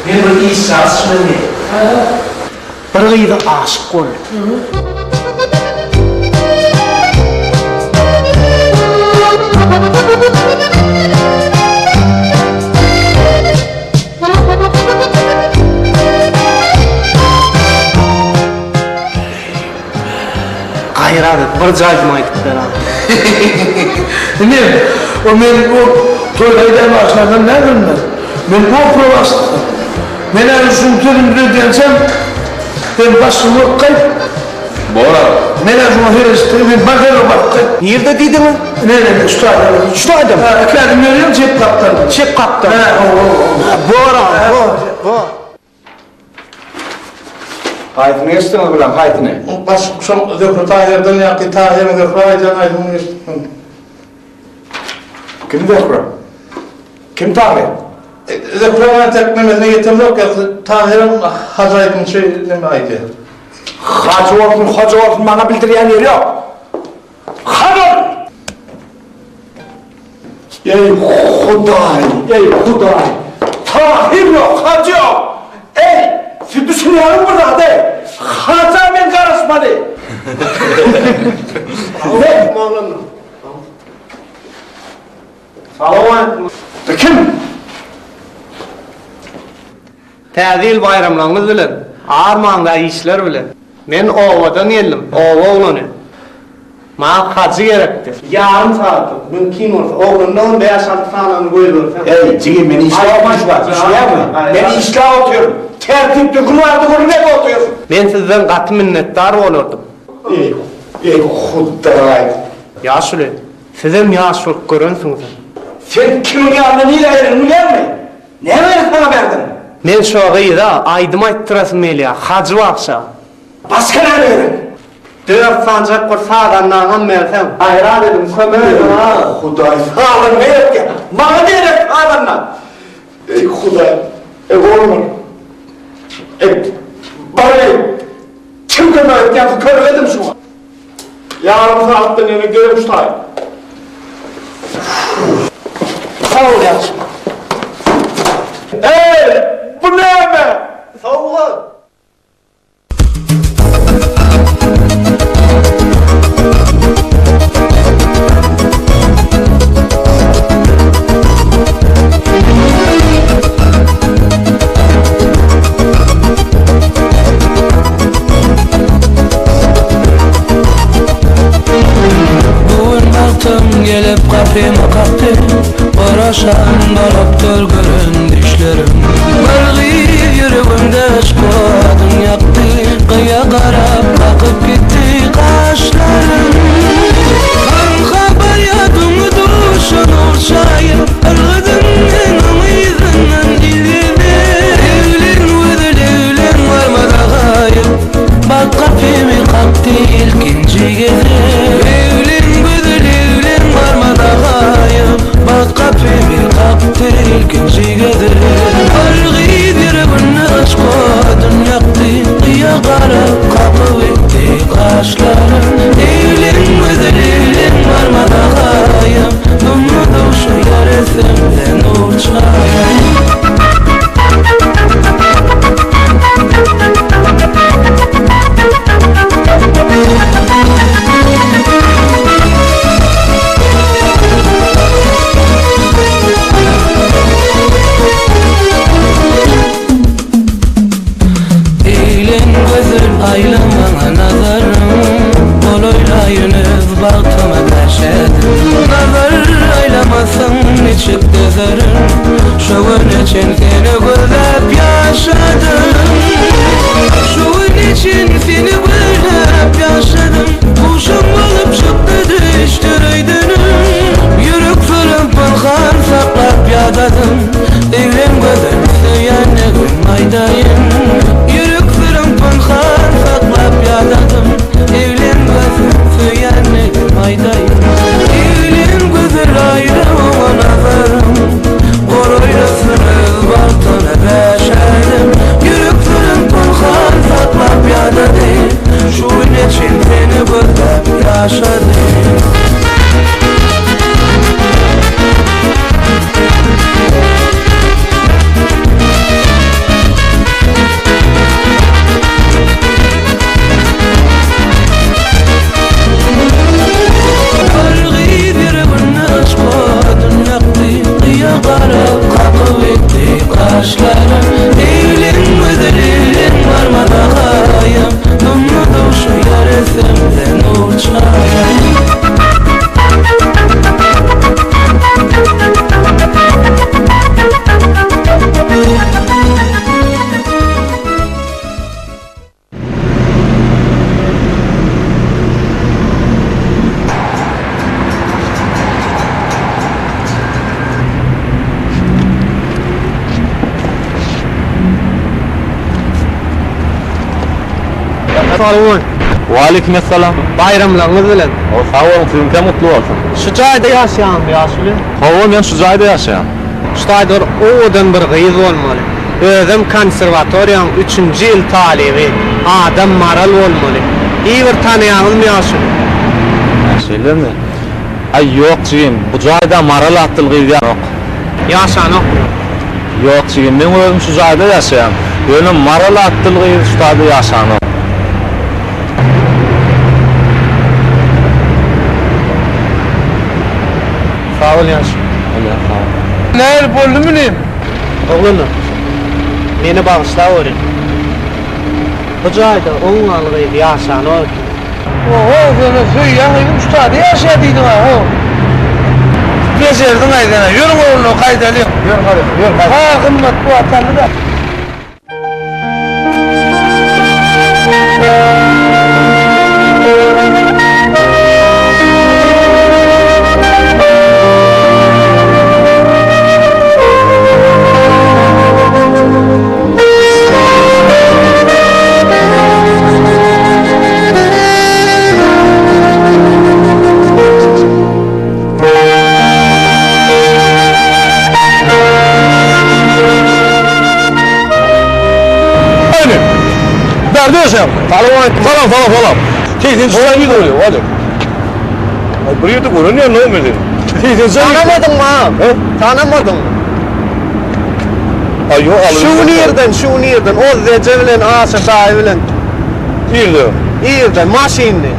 Men bir iş çalyşmaly. Bir gyza aşyk boldum. Gaýrat et, bir jaýdym aýdyp ber a. Ine, o men o toýda aýdan bagşylardan däldirin men. Men opera bagşysydym. Men häzir şuň sözüni düzedýänçäm, sen başyňy urup gaýt. Bor. Men häzir şuňa seredişdirip, sen bazara baryp gaýt. Nirde diýdiňiz? Ine, ine, şu taýda. Şu taýdamy? Hä, iki ädim ýörýäň, çep gapdalda. Çep gapdalda. Hä, hawa, hawa. Bor aga, bor, bor. Haýsyny geçdiňiz bilen, haýsyny? Baş şol Zöhre Taýerden ýaňky Taýeriň Zöhre aýdýan aýdymyny geçdim. Kim Zöhre? Kim Taýer? Zöhre entek nemesine ýetemzok ýa Taýerem hajy aýdymçy neme aýdýar. Hajy bolsun, hoja bolsun maňa bildirýän ýeri ýok. Hany ol? Eý Hudaý, eý Hudaý! Tahyr ýok, Hajy ýok! Eý, siz düşünýäňizmi bir zada eý? Haja men garaşmaly! Salowmaleýkim. Bu kim? Täze ýyl baýramlaryňyz bilen, armaňda işler bilen. Men obadan geldim, oba oglany. Maňa hajy gerekdi. Ýarym sagatlyk, mümkin bolsa, oglandan bäş-alty sanyny goýberseň. Eý, jigim, men işläp otyryn, düşýäňmi? Men işläp otyryn. Tertip-düzgün barada gürrüň edip otyryn. Men sizden gaty minnetdar bolardym. Eý, eý, Hudaý! Ýaşuly, sizem ýaş bolup görensiňiz. Sen kimiň ýanyna nirä geleniňi bilýäňmi? Näme gerek maňa bärden? Men şo gyza aýdym aýtdyrasym gelýär, Hajy bagşa. Başga näme gerek? Dört sanjak bir sazandaňam berseň. Gaýrat ediň, kömek ediň a! Hudaý, sazanda gerekýä. Maňa gerek sazanda. Eý, Hudaý, eý, oglanlar. Eý, bar eý, kim kömek etýär, kömek ediň şuňa. Ýarym sagatdan ýene gelin şu taýy. Sag bol ýagşy. Eý, bu näme? Sowgat. Bu gün bagtym gelip. gapymy kakdy Garaşan bolupdyr gören düşlerim Bir gyz ýüregimde yşk odun ýakdy Gyýa garap kakyp gitdi gaşlaryn Hanha barýadyň duşa nur çaýyp Ylgadym men oň yzyndan il gezip Eglen gözel eglen barmada gaýyp Bagt gapymy kakdy ilkinji gezek Eglen gözel eglen barmada gaýyp Bagt gapymy kakdy ilkinji gezek Bir gyz ýüreginde yşk odun ýakdy Gyýa garap kakyp etdi gaşlaryn Eglen gözel eglen barmada gaýyp Dumly duşa ýar esemde nur çaýyp. Eýlen gözel aýla maňa nazaryň Golaýlaýyn öz bagtyma bäşädim Nazar aýlamasaň niçik dözerin Şu güne çen seni gözläp ýaşadym Şu güne çen seni gözläp ýaşadym Guşum bolup çykdy düşdi öýdenim Ýürek syrym pynhan saklap ýadadym Eýlen gözel söýenligim aýdaýyn Ýürek syrym pynhan saklap ýadadym Eýlen gözel söýenligim aýdaýyn Eýlen gözel aýra oňa nazarym Golaýlasyn öz bagtyna bäşädim Ýürek syrym pynhan saklap ýadadym Şu güne çen seni gözläp ýaşadym. Bir gyz ýüreginde yşk odun ýakdy, Gyýa garap kakyp etdi gaşlaryn. Eýlen gözel eýlen barmana gaýam, Dumly duşa ýar esemde nur çaýam. Waleýkim essalam. Baýramlaryňyz bilen. O, sag boluň, siziňkem gutly bolsun. Şu jaýda ýaşaýaňmy ýaşuly? Hawa, men şu jaýda ýaşaýan. Şu taýda bir owadan bir gyz bolmaly. Özem konserwatoriýaň üçünji ýyl talyby. Adam Maral bolmaly. I bir tanaýaňyzmy ýaşuly? Hä, şeýlemi? Aý, ýok jigim, bu jaýda Maral atly gyz ýok. Ýaşanokmy? Ýok jigim, meň özüm şu jaýda ýaşaýan. Ýöne Maral atly gyz şu taýda ýaşanok. Sag bol ýaşuly. Bolýar, sag bol. Nähili boldy munym? Oglanlar, meni bagyşlaweriň. Bu jaýda oňňaly gyz ýaşanok eken. Oho, sen-ä söýýän gyzyň şu taýda ýaşaýar diýdiň-ä, ho. Bejerdiň-aý sen-ä. Ýörüň oglanlar, gaýdalyň. Ýör, halypa, ýör, gaýdalyň. Ha, gymmat bu atandy-da. Hany? Bärde ýaşaýaňmy? Salowmaleýkim. Salam, salam, salam. Segsen çykan ýüz bolýar, hadi. Ay bir ýerde gören ýaly men seni. Segsen çykan. Tanamadyňmy agam? Tanamadyňmy? Aý ýok, alyp. Şu gün irden, şu gün irden Ozzeje bilen Aşa daýy bilen. Irde. Irden maşynly.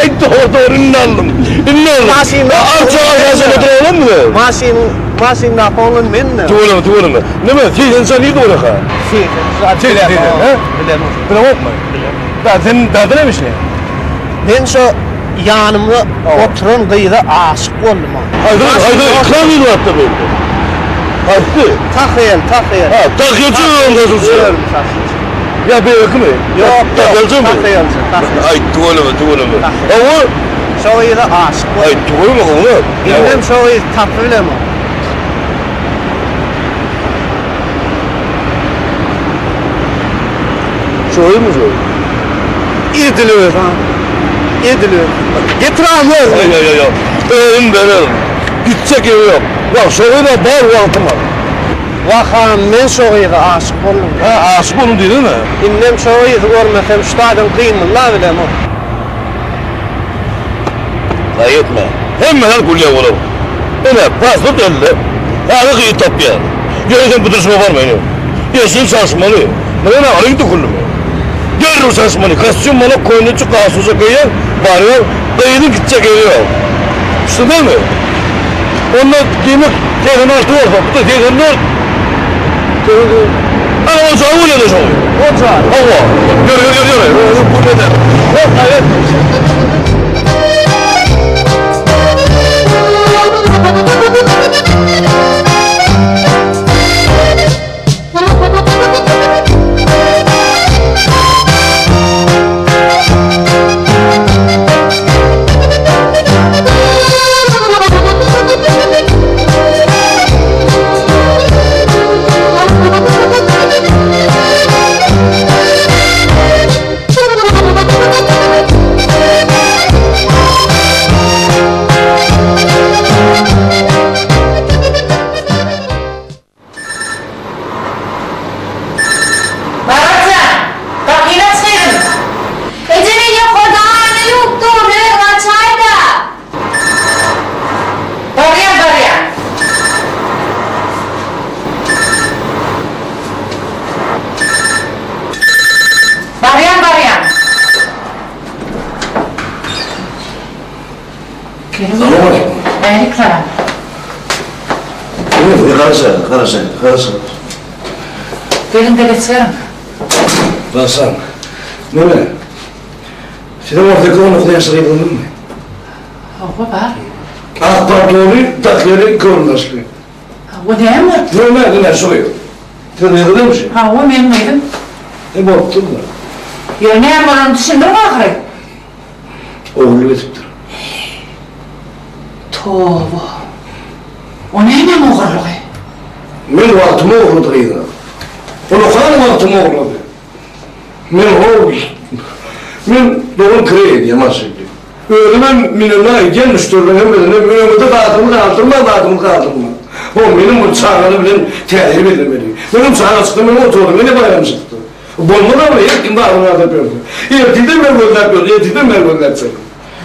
Aý dogry, dogry indi aldym. Indi aldym. Maşynda. Arça aşaşyna oturanmy? Maşyn, maşyndaky oglan men-de. Tüweleme, tüweleme. Neme, 80 çykan nirde bolýar-ka? 80 Segsen, he? Bilemok. Bilemokmy? Bilemok. Da sen däde näme işleýäň? Men şo. ýanymda oturan gyza aşyk boldum. Haýsy, haýsy, klan gyz bardy bu ýerde? Haýsy? Tahýaly, tahýaly. Ha, tahýaçy örüm saçyjy. Örüm saçyjy. Ýa beýlekimi? Ýok, ýok. Tahýalyjymy? Tahýalyjy, tahýalyjy. Aý, tüweleme, tüweleme. Hawa. Şo gyza aşyk boldum. Aý, tüweleme, gowy. Indem şo gyzy tapy bilemok. Şoýmy şo? Edil özi ha. Edil özi. Getir agzy. Aý aý aý. Özüm bererin. Gitjek ýeri ýok. Wah, şo gyza bar wagtym bar. Wah-a, men şo gyza aşyk boldum. Hä, aşyk boldum diýsene. Indem şo gyzy görmesem şu taýdan gymyldabilemok. Gaýgy etme. Hemme zat gülýär bolar. Ine, pasport elde. Häzir gyz tapýar. Ýöne sen bu durşuma barma ine. Eşigini çalyşmaly. Muňa näme alyň döküldimi? Derrew çalyşmaly. Kostýum malak, köýnekçik, galstujak geýýär, barýar. Gyzyň gitjek ýeri ýok. Düşdüňmi? Onda diýmek 86 bolsa, bu-da 84. Ana o jaý bolýar-da şoň. O jaý. Hawa. Ýör, ýör, ýör, ýör. Bu neden? Hop, aýat. Marat jan, gapyny aç gyzym. Eje men ýokarda aýna ýuwup durun, özüň açaý-da. Barýan, barýan. Barýan, barýan. Salowmaleýkim. Älik salam. Garaşaýyn, garaşaýyn, garaşaýyn. Geliň-de geçiberiň. Garaşaň. Neme? Siziň on sekiz, on dokuz ýaşly gyzyňyzmy? Hawa, bar. Ak paltoly, tahýaly, köwrüm-daşly. Hawa, näme bolupdyr? Neme, ine, şu gyz. Siziň gyzyňyzmy şu? Hawa, meň gyzym. E, bolupdyr-da. Ýöne näme bolanyny düşündiriň ahyry. Ogurlyk edipdir. Toba! O nämäň ogurlygy? Men wagtymy ogurlady gyza. Ulakan wagtymy ogurlady. Men how, men dogan kireý edýän maşynly. Özümem münende aýdýan müşderileriň hemmesine öňüňizde zadyňyzy galdyrmaň, zadyňyzy galdyrmaň. Ho, meniň bir çagalar bilen täsir bellemeli. Menem çaga çykdy, men oturdym, ene baýram çykdy. Bolmaz ama her kim zadyny galdyrp ýörse. Ertirden bäri gözläp ýörün, ertirden bäri gözläp ýörün.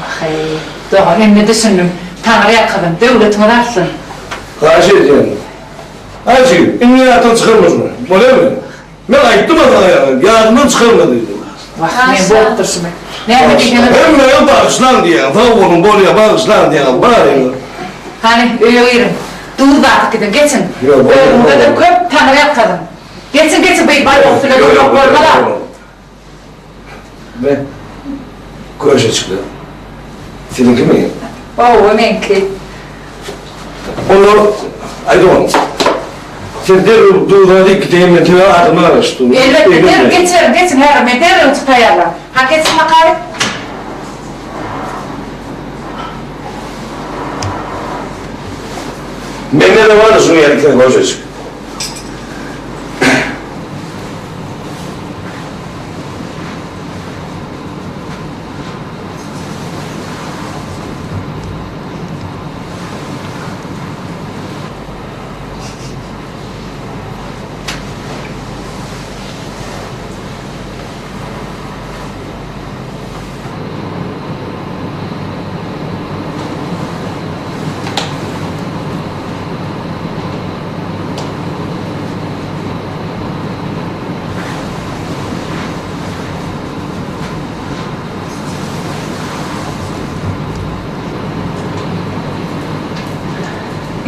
Wah-eý, dogan, indi düşündim. Taňry ýalkasyn, döwletiňiz artsyn. Haýyş edýän. Aý jigim, indi ýatdan çykarma şuny. Bolýarmy? Men aýtdym-a saňa ýaňy, ýadymdan çykarma diýdim. Wah, men bolup durşumy. Näme diýseňiz. Hemmäňiz bagyşlaň diýýän. Sag boluň, bolýa, bagyşlaň diýýän. Baryňyz. Hany, öýe giriň. Duz dadyp gidiň, geçiň. Özüňize-de köp Taňry ýalkasyn. Geçiň geçiň beýdip aýak üstüne durmak bolmaz-a. Be, köşeçikler. Siziňkimi? Hawa, meňki. Onda, aýdyň, siz derrew duza diýip gideýin, men size adamlar garaşyp dur. Elbetde, derrew geçerin, geçiň häzir, men derrew taýýarlan. Hany geçiň bakaýyn. Mende-de bardy şunuň ýaly iki sany köşeçik.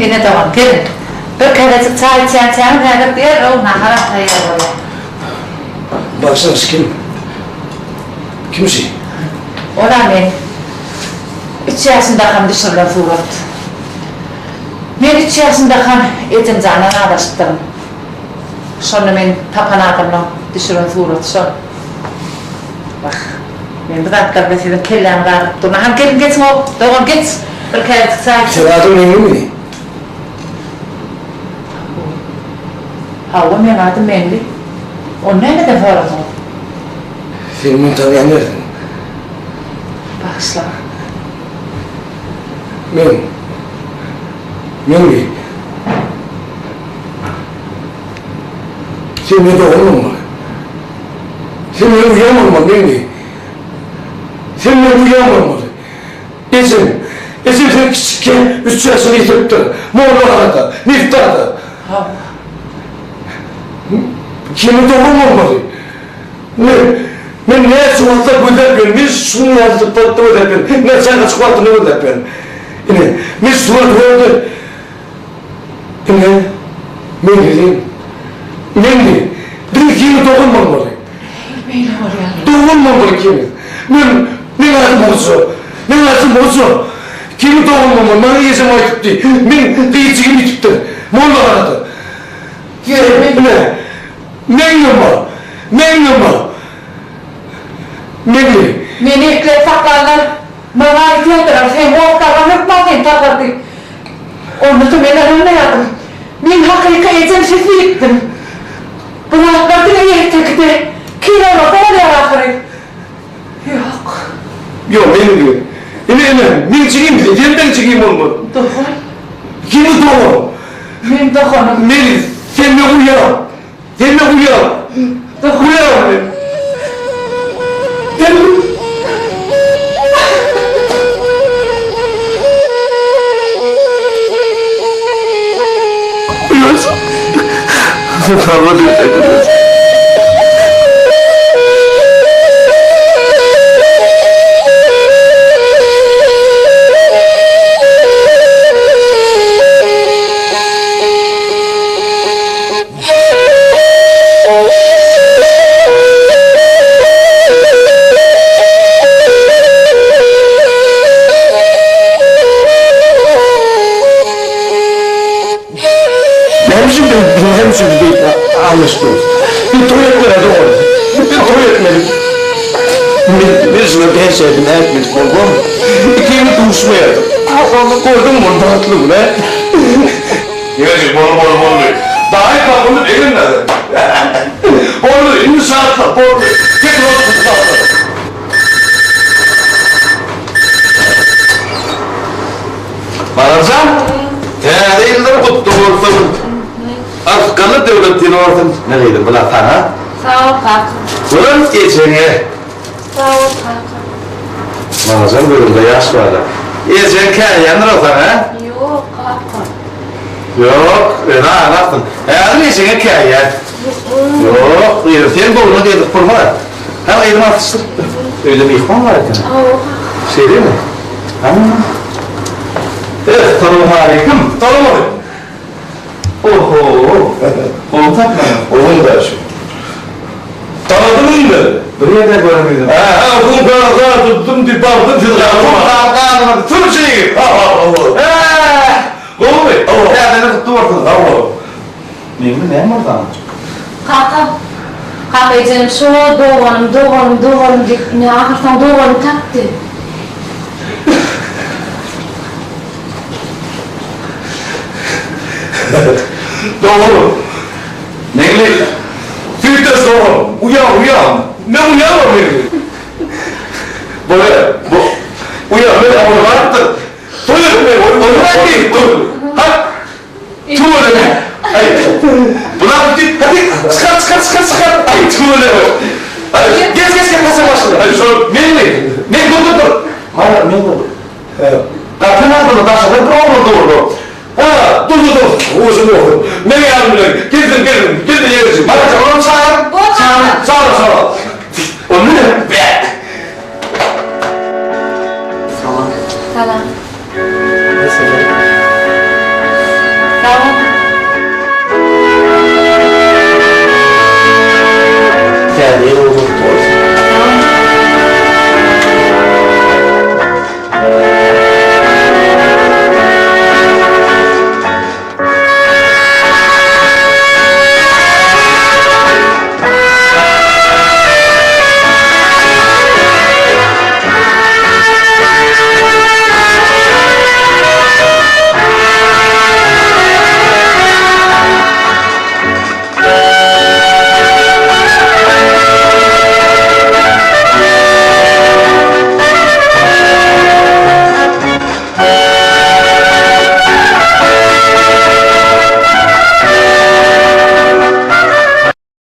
Ene dogan, geliň. Bir käsejik çaý içýänçäňiz häzir derrew nahar-am taýýar bolýar. Bagyşlaň, kim? Kim şi? Ol-a men. Üç ýaşyndakam düşürilen surat. Men üç ýaşyndakam ejemjandan azaşypdyryn. Şonda meni tapan adamlaň düşüren suraty şol. Wah, men bu zatlar bilen siziň kelläňizi agyrdyp durun. Hany geliň geçiň-ow, dogan geç, bir käsejik çaý içiň. Seň adyň Meňlimi? Hawa, meň adym Meňli. Ony nämeden soradyňyz? Sen meni tanaýan dälsiň. Bagyşlaň. Men. Meňli. Sen meň doganym bolmaly. Sen meniň uýam bolmaly, Meňli. Sen meniň uýam bolmaly. Ejem, ejem seni kiçikken üç ýaşyňda ýitiripdir. Mollahanada, Neftada. Hawa. Kimiň dogan bolmaly? Men, men näçe wagtlap gözläp ýörün, men şunuň ýaly sypatda gözläp ýörün, men çagaçyk wagtynda gözläp ýörün. Ine, men şu suraty gördüm. Ine, Meňli, Meňli, biziň ikimiz dogan bolmaly. Beýle bolýar. Dogan bolmaly ikimiz. Men, meň adym Hoja. Meň adym Hoja. Ikimiz dogan bolmaly. Maňa ejem aýdypdy. Meň gyz jigim ýitipdir. Mollahanada. Ine, meňňem bar. Meňňem bar. Meňli. Meni ekläp saklanlar maňa aýdýardylar, seň hossarlaň hökman seni tapar diýip. Onda-da men ynanmaýardym. Meň hakyky ejem siz diýipdim. Bu zatlar diňe ertekide, kinolarda bolýar ahyry. Ýok. Ýok, meňli. Ine, ine, meň jigim, sen meň jigim bolmaly. Dogan. Ikimiz dogan. Meň doganym. Meňli, sen meň uýam. Sen meň uýam. Uýam men. Sen Näme üçin biz näme üçin biz beýdip anlaşdyrys? Biz toý etmeli dogry. Biz toý etmeli. Men men şuna bäş ädim ätmedik bolsam, ikimiz duşmaýardyk. Gördüňmi ony bagtly gün, hä? Ýeri, boldy, boldy, boldy. Daýy tapyldy, begenmedi. Boldy, indi şatlyk, boldy. Getir ony şatlyk. Balarjan, täze ýyllar gutly bolsun! Yrsgally döwlet ýyly bolsun! Ne gyzym, bular saňa. Sag bol, kaka. Guwanç ejeňe. Sag bol, kaka. Balajan gözüňde ýaş bar-a. Ejeň käýýändir-ow saňa, hä? Ýok, kaka. Ýok, özi aglapsyn. Häzir ejeňe käýýär. Ýok, gyzym, sen göwnüňe degdik bolma. Hany gyzym atyşdyr. Öýde myhman bar eken. Hawa. Şeýlemi? Hany. Essalawmaleýkim. Salowmaleýkim. Oho. Gowy tapmadyň. Gowy daşy. Tanadyňmy meni? Bir ýerde gören ýüzüň. Hä, bu gaza tutdum diýip bardym siz gaza. Sürüji ýigit. Ha, ha, Hä. Gowumy? Hawa. Täze ýyl gutly bolsun. Sag bol. Meňli näme boldy saňa? Kaka, kaka ejem şo doganym, doganym, doganym diýip ine ahyrsoňy doganyny tapdy. Doganym. Meňli. Süýtdeş doganym. Uýam, uýam. Men uýamam Meňli. Bolýar. Bu uýam men oňa barypdyr. Toý etmeli. Oý, hak. Tüweleme. Aý. Bular git. Hadi çykar çykar çykar çykar. Aý tüweleme. Aý geç geç geç kasa başyna. Aý şol menmi? Men dur dur dur. Mana men dur. Gapyň agzynda daşardan bir oglan durdy. Ha dur dur dur. Uzun olsun. Men ýanym bilen. Gelsin gelsin. Gelsin ýegeşim. Bana olam çagyr. Çagyr çagyr çagyr. Ony ne? Be. Salam. Salam. Mesele.